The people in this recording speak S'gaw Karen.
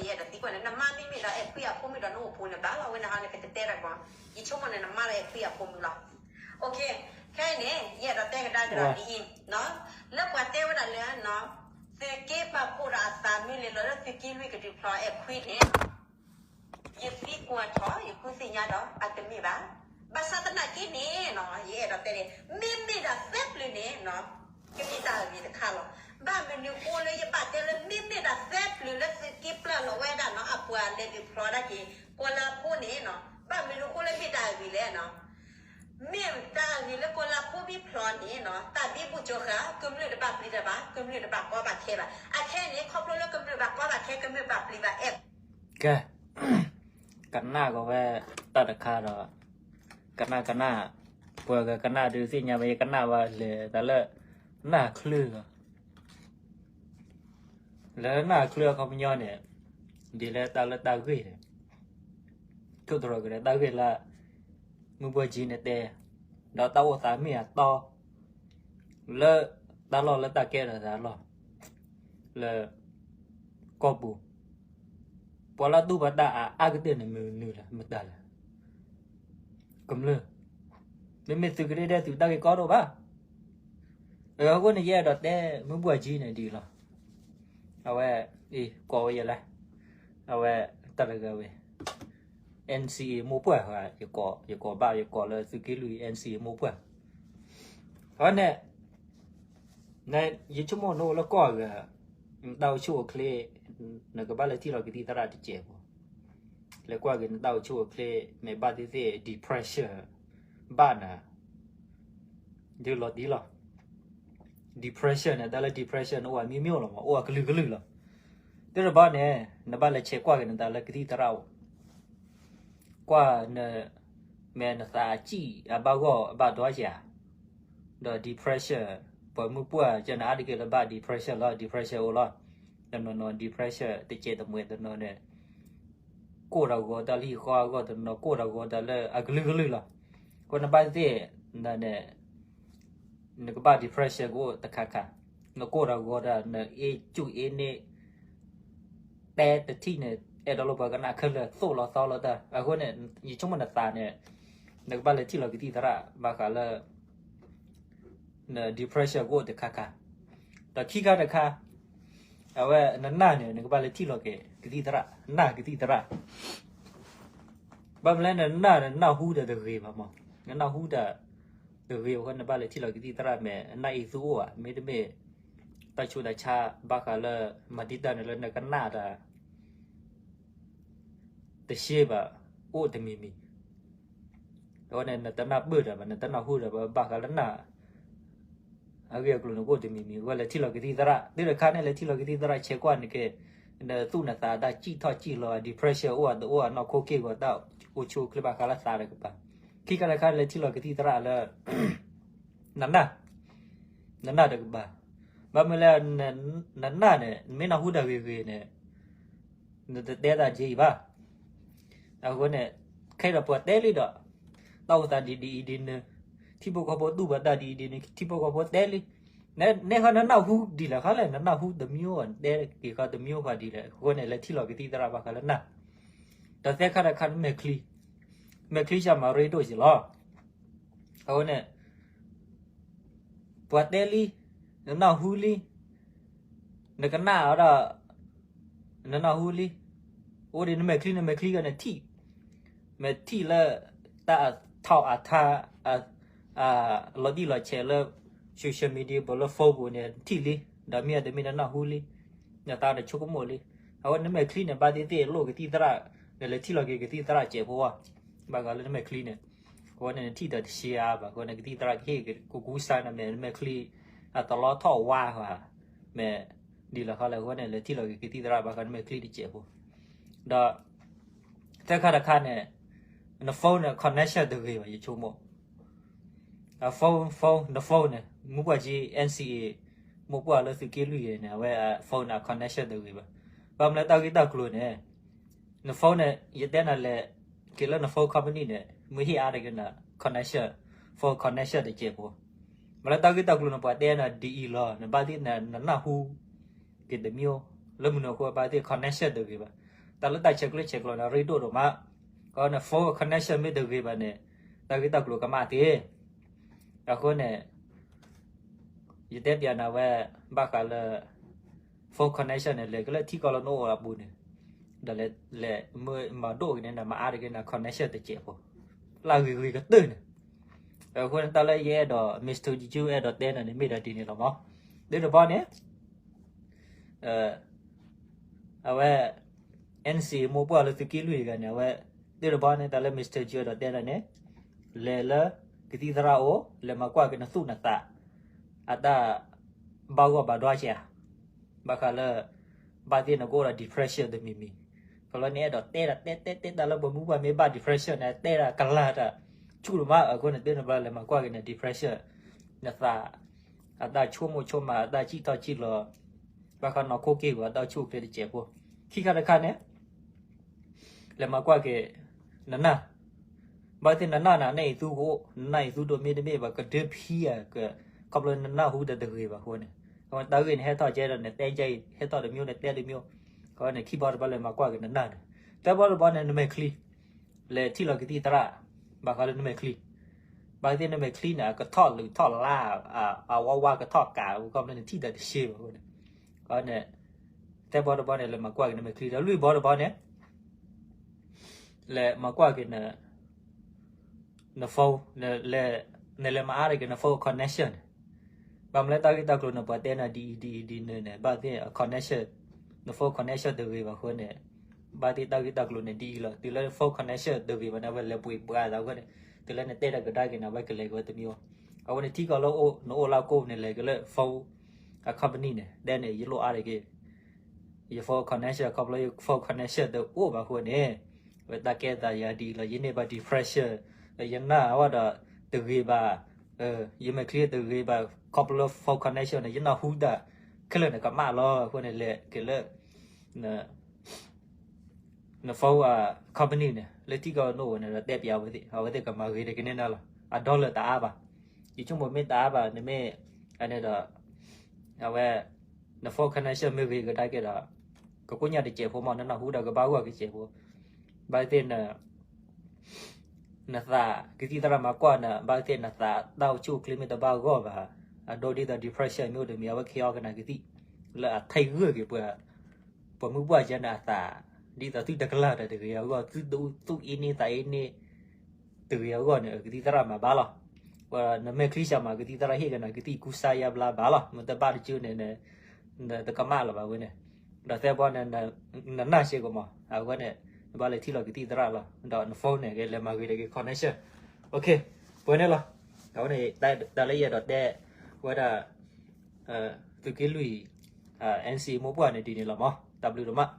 ယအဲၣ်ဒိးသံကွၢ်န့ၣ် နမါမ့မ့ၢ်ဒီးအဲၣ်ခွံအဖိမုၣ်ဒီးနအိၣ်ပူၤန့ၣ်ဘၣ်လီၤ. အဝဲန့ၣ်ဟီန့ၣ် ပတတဲတၢ်ကီ, ယဆိကမိၣ်န့ၣ် နမါဒီးအဲၣ်ခွံအဖိမုၣ်လီၤ. ခဲအံၤန့ၣ် ယအဲၣ်ဒိးတဲကဒါကဒီးဒ်အံၤ, လၢပှၤတဲဝဲဒၣ်လၢ သုးက့ပာ်ဖှိၣ်ဒီးအသးမ့ၢ်လဲၤလီၤလၢသုးက့လွံၢ်ကဒုးဖျီအဲၣ်ခွံန့ၣ် ယသံကွၢ်ထီၣ် ယဃုသ့ၣ်ညါဒီးအတမ့ၢ်ဘၣ်. ဘၣ်ဆၣ်သနာ်က့န့ၣ် ယအဲၣ်ဒိးတဲန့ၣ် မ့မ့ၢ်ဒၣ်သၢပျၢၤန့ၣ် ကမ့ၢ်တၢ်အဂ့ၤတခါလီၤ. ဘၣ်မနုၤဃိလၢယဘၣ်တဲလၢ မ့မ့ၢ်ဒၣ်သၢပျၢၤလၢသုးက့ပျၢ်လီၤဝဲဒၣ်နီၤ အပှၤလဲၤဒုးဖျီဒၣ်က့ၤ ကီၤလၤဖိန့ၣ်နီၤ, ဘၣ်မနုၤဃိလၢမ့ၢ်တၢ်အဂ့ၤလဲၣ်နီၤ. မ့ၢ်တၢ်အဂ့ၤလၢကီၤလၤဖိမ့ၢ်ဖျီန့ၣ်နီၤ တၢ်ဘံဘူကၠီဃာ် ကမျၢၢ်တဘၣ်ပျံၤတၢ်ဘၣ်, ကမျၢၢ်တဘၣ်ကီဘၣ်ခဲဘၣ်. အခဲအံၤန့ၣ် ခီဖျိလၢကမျၢၢ်ဘၣ်ကီဘၣ်ခဲ ကမျၢၢ်ဘၣ်ပျံၤဘၣ်အဲၣ် ကဲ, ကနၣ်ကီးဝဲတၢ်တခါဒီး ကနၣ်ကနၣ်, ပှၤကကနၣ်ဒုးသ့ၣ်ညါဝဲ ယကနၣ်ဘၣ်လဲၤတၢ်လၢ နၢ်ချၢလီၤ. လၢနၢ်ချၢအခီပညီန့ၣ် ဒ်လဲၣ်တၢ်လၢတၢ်ဂ့ၢ်န့ၣ် ကၠိၣ်တရီကဒီးတၢ်ဂ့ၢ်လၢ မုၢ်ဘှၢ်ကၠံန့ၣ်တဲ ဒီးတၢ်အိၣ်သးမ့ၢ်အတီ လၢတၢ်လီၢ်လၢတၢ်ကဲထီၣ်သးလီၢ် လၢ ကီၢ်ပူၤ ပှၤလၢတူၢ်ဘၣ်တၢ်အါအါကတၢၢ်န့ၣ် မနုၤလဲၣ် မတၤလဲၣ်. ကမျၢၢ်, မ့မ့ၢ်သုးကရ့ၣ်ဒဲးသုးတၢ်ဂ့ၢ်ကီဒိၣ်ဘၣ်. အဃိန့ၣ် ယအဲၣ်ဒိးတဲမုၢ်ဘှၢ်ကၠံန့ၣ်ဒ်အံၤလီၤ. အဝဲ အံၤ ကိးဝဲယဲလဲၣ်, အဝဲ တၢ်တဂၤဝဲ NCA မိၢ်ပှၢ်, ယကိးဘၣ် ယကိးလၢသုးက့လွံၢ် NCA မိၢ်ပှၢ်. အဝဲန့ၣ် ယဆိကမိၣ်နအိၣ်လၢကီၢ်အဂၤ နတၢ်အိၣ်ဆူၣ်အိၣ်ချ့ နကဘၣ်လဲၤထံၣ်လီၤကသံၣ်သရၣ်တစဲးဖိ, လဲၤကွၢ်က့ၤနတၢ်အိၣ်ဆူၣ်အိၣ်ချ့ မ့ၢ်ဘၣ်သ့ၣ်သ့ၣ် depression ဘၣ်နၤ ဒုးလီၤတံၢ်လီၤ. Depression န့ၣ် တၢ်လၢ depression န့ၣ် အိၣ်အမျိုးမျိုးလီၤမး, အိၣ်အကလုာ်ကလုာ်လီၤ. သ့ၣ်တဘီန့ၣ် နဘၣ်လဲၤဆဲးကွၢ်က့ၤနသးလၢကသံၣ်သရၣ်အိၣ်, ကွၢ်န မ့ၢ်နသးအစံၣ်အဘၣ်ဂီၢ်အဘၣ်ဒွါဧါ, ဒီး depression ပှၤမုၢ်ပှၢ်ကနအါတက့ၢ်လၢဘၣ် depression လီၤ, depression အိၣ်လီၤ. တနီၤနီၤ depression တစဲးတမှဲးတနီၤန့ၣ် ကိၢ်တၢ်ဂီၤတၢ်လၢဟံၣ်ဃီအဂီၢ်, တနီၤကိၢ်တၢ်ဂီၤတၢ်လၢ အကလုာ်ကလုာ်လီၤ. အဃိနဘၣ်သ့ၣ် နန့ၣ် နကဘၣ် depression ကအိၣ်တခါခါ, နကိၢ်တၢ်ဂီၤတၢ် နအ့ၣ်ကူၣ်အ့ၣ်န့ၣ် တဲတထံၣ်န့ၣ် အဲၣ်ဒိးလၢပှၤကနၣ်ခဲလၢာ် သိၣ်လီၤသီလီၤတၢ်. အဃိန့ၣ် ယဆိကမိၣ်နသးန့ၣ် နကဘၣ်လဲၤထံၣ်လီၤကသံၣ်သရၣ် ဘၣ်ဃးလၢ န depression ကအိၣ်တခါခါ, ဒီးခံခါတခါ အဝဲနနၢ်န့ၣ် နကဘၣ်လဲၤထံၣ်လီၤက့ၤကသံၣ်သရၣ်, နၢ်ကသံၣ်သရၣ်. ဘၣ်မနုၤလဲၣ် နနၢ်န့ၣ် နနၢ်ဟူဒီးတဂ့ၤဘၣ်မး, နနၢ်ဟူဒီးတဂ့ၤအဃိ နဘၣ်လဲၤထံၣ်လီၤကသံၣ်သရၣ် မ့ၢ်နၢ်အံၤသူအိၣ်ဧါ, မ့တမ့ၢ် တၢ်ဆူးတၢ်ဆါ ဘၣ်ဃးလၢ မၤဒံးတၢ်န့ၣ်လၢနကနၣ်ဒီး တရှဲဘၣ် အိၣ်တမံၤမံၤ, အဝဲန့ၣ် နတနၢ်ပၢၢ်ဒီးဘၣ် နတနၢ်ဟူဒီးဘၣ် ဘၣ်ဃးလၢနၢ် အဂ့ၢ်အကျိၤန့ၣ်ကအိၣ်တမံၤမံၤ, အဝဲလဲၤထံၣ်လီၤကသံၣ်သရၣ်, သ့ၣ်တခါန့ၣ် လဲၤထံၣ်လီၤကသံၣ်သရၣ် ဆဲးကွၢ်န့ၣ်က့ၤ နသူၣ်နသးတၢ်စံၣ်ထီၣ်စံၣ်လီၤ depression အိၣ်အတအိၣ် အနီၢ်ခိက့ၢ်ဂီၤတၢ်အိၣ်ဆူၣ်အိၣ်ချ့ဘၣ်ဃးလၢသးတကပၤ. ခံခါတခါလဲၤထံၣ်လီၤကသံၣ်သရၣ်လၢ နနၢ်, နနၢ်တကပၤ, ဘၣ်မနုၤလဲၣ် နနၢ်န့ၣ် နမ့ၢ်နၢ်ဟူတၢ်ဂ့ၤဂ့ၤန့ၣ် နတတဲတၢ်က့ၤအံၤဘၣ်. အဃိန့ၣ် ခဲအံၤဒီးပှၤတဲလံဒီး တၢ်အိၣ်သးဒ်အံၤဒ်နုၤ, ထံဖိကီၢ်ဖိတူၢ်ဘၣ်တၢ်ဒ်အံၤဒ်နုၤ ထံဖိကီၢ်ဖိတဲလံ, နဲဃီနနၢ်ဟူဒ်လဲၣ်ဃီလဲၣ် နနၢ်ဟူတမံၤဧါ နတဲက့ၤဃီတမံၤဃီဒ်လဲၣ်. အဃိန့ၣ် လဲၤထံၣ်လီၤကသံၣ်သရၣ်ဘၣ်ဃးလၢနၢ်, ဒီးသၢခါတခါနမဲာ်ချံ, မဲာ်ချံဆၣ်မၤရ့ဒိၣ်က့ၤလီၤ. အဃိန့ၣ် ပှၤတဲလံ, နနၢ်ဟူလံ, နကနၣ်အီၤဒီး နနၢ်ဟူလံ, အိၣ်ဒံးနမဲာ်ချံ နမဲာ်ချံကနထံၣ်, မ့ၢ်ထံၣ်လၢ တၢ်အထီၣ်အထါ လီၤတံၢ်လီၤဆဲးလၢ social media ပူၤလၢ phone ပူၤန့ၣ် နထံၣ်လံ, ဒီးမ့ၢ်အတမ့ၢ်နနၢ်ဟူလံ, နသးနဆိကမိၣ်လံ. အဝဲနမဲာ်ချံန့ၣ် ဘၣ်သ့ၣ်သ့ၣ်လိၣ်ကသံၣ်သရၣ်, နလဲၤထံၣ်လီၤက့ၤကသံၣ်သရၣ်စဲးဖိ, ဘၣ်ဃးလၢနမဲာ်ချံန့ၣ်, အဃိန့ၣ် နထံၣ်ဒီးတရှဲအါဘၣ်, အဃိန့ၣ် ကသံၣ်သရၣ်ကဟ့ၣ်ကကူကူစါနမဲာ် နမဲာ်ချံ အတလီထီၣ်ဝါဃီ, မ့ၢ်ဒ်လဲၣ်ဃီလဲၣ် အဃိန့ၣ် လဲၤထံၣ်လီၤက့ၤကသံၣ်သရၣ် ဘၣ်ဃးနမဲာ်ချံတစဲးဖိ, ဒီး သၢခါတခါန့ၣ် န phone န့ၣ် connection တဂ့ၤဘၣ် ယဆိကမိၣ် အ phone phone န phone န့ၣ် မုၢ်ပှၢ်ကၠံ NCA မိၢ်ပှၢ်လၢသုးက့လွံၢ်ဂ့ၤန့ၣ် အဝဲအ phone န့ၣ် အ connection တဂ့ၤဘၣ်. ဘၣ်မနုၤလၢတၢ်ဂ့ၢ်တၢ်ကျိၤန့ၣ် န phone န့ၣ် ယတဲနၤလဲၤက့ၤလၢန phone company န့ၣ် မ့ၢ်ဟ့ၣ်အါတက့ၢ်န connection, phone connection တစဲးဖိ, မ့ၢ်လၢတၢ်ဂ့ၢ်တၢ်ကျိၤန့ၣ် ပှၤတဲနၤဒ်အံၤလီၤ နဘၣ်သ့ၣ်နနၢ်ဟူ က့ၤတမံၤ, လၢမနုၤအဃိဘၣ်သ့ၣ် connection တဂ့ၤဘၣ်. တၢ်လၢတၢ်ဆဲးကျၢဆဲးကျိးန့ၣ် ရ့ဒိၣ်ဒိၣ်မး, ခီန့ၣ် phone connection မ့ၢ်တဂ့ၤဘၣ်န့ၣ် တၢ်ဂ့ၢ်တၢ်ကျိၤကမၣ်သ့. အဃိန့ၣ် ယတဲပျးနၤဝဲ ဘၣ်ဃးလၢ phone connection န့ၣ် လဲၤကလၢထံကီၢ်လၢနအိၣ်အပူၤန့ၣ် ဒီးလဲၤ လဲၤမၤဒိၣ်က့ၤန့ၣ် မၤအါတက့ၤန့ၣ် connection တစဲးဖိ လၢအဂ့ၤဂ့ၤကတၢၢ်န့ၣ်. အဃိန့ၣ် တၢ်လၢယအဲၣ်ဒိး Mister Ju အဲၣ်ဒိးတဲနၤန့ၣ် မ့ၢ်ဒၣ်ဒ်န့ၣ်လီၤမး. ဒ်တဘျီန့ၣ် အဝဲ NCA မိၢ်ပှၢ်လၢသုးက့လွံၢ်တဂၤန့ၣ် အဝဲ ဒ်တဘျီန့ၣ် တၢ်လၢ Mister Ju အဲၣ်ဒိးတဲနၤန့ၣ် လဲၤလၢကသံၣ်သရၣ်အအိၣ် လဲၤမၤကွၢ်က့ၤနသူၣ်နသး အတၢ်ဘၣ်ဂီၢ်ဘၣ်ဒွါကဲဧါ. ဘၣ်ဃးလၢ ဘၣ်သ့ၣ်နကအိၣ်ဒီး depression တမံၤမံၤ, ခီဖျိနအဲၣ်ဒိးတဲတၢ် တဲတဲတဲတၢ်လၢပှၤမုၢ်ပှၢ်မ့ၢ်ဘၣ် depression န့ၣ် တဲတၢ်ကလၤတၢ် ဆူၣ်တမး. အဃိန့ၣ် ဒ်တဘျီလဲၤမၤကွၢ်က့ၤန depression နသး အတၢ်ဆိကမိၣ်ဆိကမး အတၢ်စံၣ်ထီၣ်စံၣ်လီၤ ဘၣ်ဃးနီၢ်ခိက့ၢ်ဂီၤ အတၢ်အိၣ်ဆူၣ်အိၣ်ချ့တစဲးဖိ. ခံခါတခါန့ၣ် လဲၤမၤကွၢ်က့ၤ နနၢ်, ဘၣ်သ့ၣ်နနၢ်န့ၣ် နအံၤသူကအိၣ် နနၢ်အံၤသူဒိၣ်မ့တမ့ၢ်ဘၣ် ကဒၢဖံဧါ ခီဖျိနနၢ်ဟူဒီးတဂ့ၤဘၣ်အဃိန့ၣ်, အဝဲတၢ်ဂ့ၢ်န့ၣ်ဟဲထီၣ်ကဲဒီး နတဲကဲအံၤ ဟဲထီၣ်တမျိုး နတဲတမျိုး, အဝဲန့ၣ် ခံဘျီတဘျီလဲၤမၤကွၢ်က့ၤနနၢ်န့ၣ်, သၢဘျီတဘျီန့ၣ် နမဲာ်ချံ လဲၤထံၣ်လီၤကသံၣ်သရၣ် ဘၣ်ဃးလၢနမဲာ်ချံ, ဘၣ်သ့ၣ်နမဲာ်ချံန့ၣ် အကထီၣ်လုးထီၣ်လါ အဝါဝါကထီၣ်ကး ခီဖျိနထံၣ်ဒီးတရှဲဘၣ်အဃိန့ၣ်, အဝဲန့ၣ် သၢဘျီတဘျီန့ၣ် လဲၤမၤကွၢ်က့ၤနမဲာ်ချံဒီး လွံၢ်ဘျီတဘျီန့ၣ် လဲၤမၤကွၢ်က့ၤ န phone, နလဲၤမၤအါတက့ၤန phone connection န့ၣ်, ဘၣ်မနုၤလၢတၢ်ဂ့ၢ်တၢ်ကျိၤန့ၣ် ပှၤတဲနၤဒ်အံၤဒ်အံၤဒ်န့ၣ်န့ၣ် ဘၣ်သ့ၣ် connection, န phone connection တဂ့ၤဘၣ်အဃိန့ၣ်, ဘၣ်သ့ၣ်တၢ်ဂ့ၢ်တၢ်ကျိၤန့ၣ်ဒ်အံၤလီၤ. တုၤလၢ phone connection တဂ့ၤဘၣ်န့ၣ် အဝဲလဲၤပှ့ၤပှၤသးအဃိန့ၣ်, တုၤလၢနတဲတၢ်ကဒါက့ၤန့ၣ် အဝဲကလဲၤက့ၤဝဲတမံၤအီၤ, အဝဲန့ၣ်ထံကီၢ်လၢအိၣ် နအိၣ်လၢကိၣ်န့ၣ် လဲၤက့ၤလၢ phone အ company န့ၣ် တဲန့ၣ် ယလိၣ်အါတက့ၢ် ယ phone connection ခီဖျိယ phone connection တအိၣ်ဘၣ်အဃိန့ၣ်, ဝဲတၢ်ကဲသးယၤဒ်အံၤလီၤ. ယန့ၢ်ဘၣ် depression, ယနၢ်အဝဲဒီးတဂ့ၤဘၣ်, ယမဲာ်ချံတဂ့ၤဘၣ် ခီဖျိလၢ phone connection န့ၣ် ယနၢ်ဟူတၢ်ခဲလၢာ်န့ၣ်ကမၣ်လီၤ. အဃိန့ၣ် လဲၤက့ၤလၢ န phone company န့ၣ် လၢထံကီၢ်နအိၣ်န့ၣ်ဒီး တဲပျးအဝဲသ့ၣ် အဝဲသ့ၣ်ကမၤဂ့ၤတက့ၤန့ၢ်နၤလီၤ. အ dollar တအါဘၣ်, ယဆိကမိၣ်မ့ၢ်တအါဘၣ် နမ့ၢ် အန့ၣ်ဒီး အဝဲ န phone connection မ့ၢ်ဂ့ၤကဒါက့ၤဒီး ကကိညၢ်တစဲးဖိမး နနၢ်ဟူဒီးကဘၣ်ဂီၢ်ကစဲးဖိ, ဘၣ်သ့ၣ် နသးကသံၣ်သရၣ်မၤကွၢ်နၤ ဘၣ်သ့ၣ်နသးတၢ်အိၣ်ဆူၣ်အိၣ်ချ့မ့ၢ်တဘၣ်ဂီၢ်ဘၣ်, အဒိဒ်သိး depression မ့ၢ်အိၣ်တမံၤ အဝဲကဟဲအီကနၤကသံၣ် လၢအထဲးဂၢၢ်က့ၤပှၤ ပှၤမုၢ်ပှၢ်ကဲန့ၣ်အသး, ဒ်သိးသုတကလၤတၢ်တဂ့ၤအဂီၢ် သုသူၣ်အ့န့သးအ့န့ တဂ့ၤအဂီၢ်န့ၣ် ကသံၣ်သရၣ်မၤဘၣ်လီၤ. နမဲာ်ချံစၢ်မး ကသံၣ်သရၣ်ဟ့ၣ်ကနၤကသံၣ်ကူစါယါဘျါဘၣ်လီၤ. မ့ၢ်တဘၣ်တကၠိန့ၣ် တကမၣ်လၢၤဘၣ်ဝဲန့ၣ်, ဒီးသၢဘီန့ၣ် နနၢ်စ့ၢ်ကီးမး အဝဲန့ၣ် နဘၣ်လဲၤထံၣ်လီၤကသံၣ်သရၣ်လီၤ. ဒီးန phone န့ၣ် ကလဲၤမၤဂ့ၤတက့ၤ connection, ပဝဲန့ၣ်လီၤ. အဝဲန့ၣ် တၢ်လၢယအဲၣ်ဒိးတဲဝဲဒၣ် သုးက့လွံၢ် NCA မိၢ်ပှၢ်န့ၣ်ဒ်န့ၣ်လီၤမး. တၢ်ဘျုးဒိၣ်မး.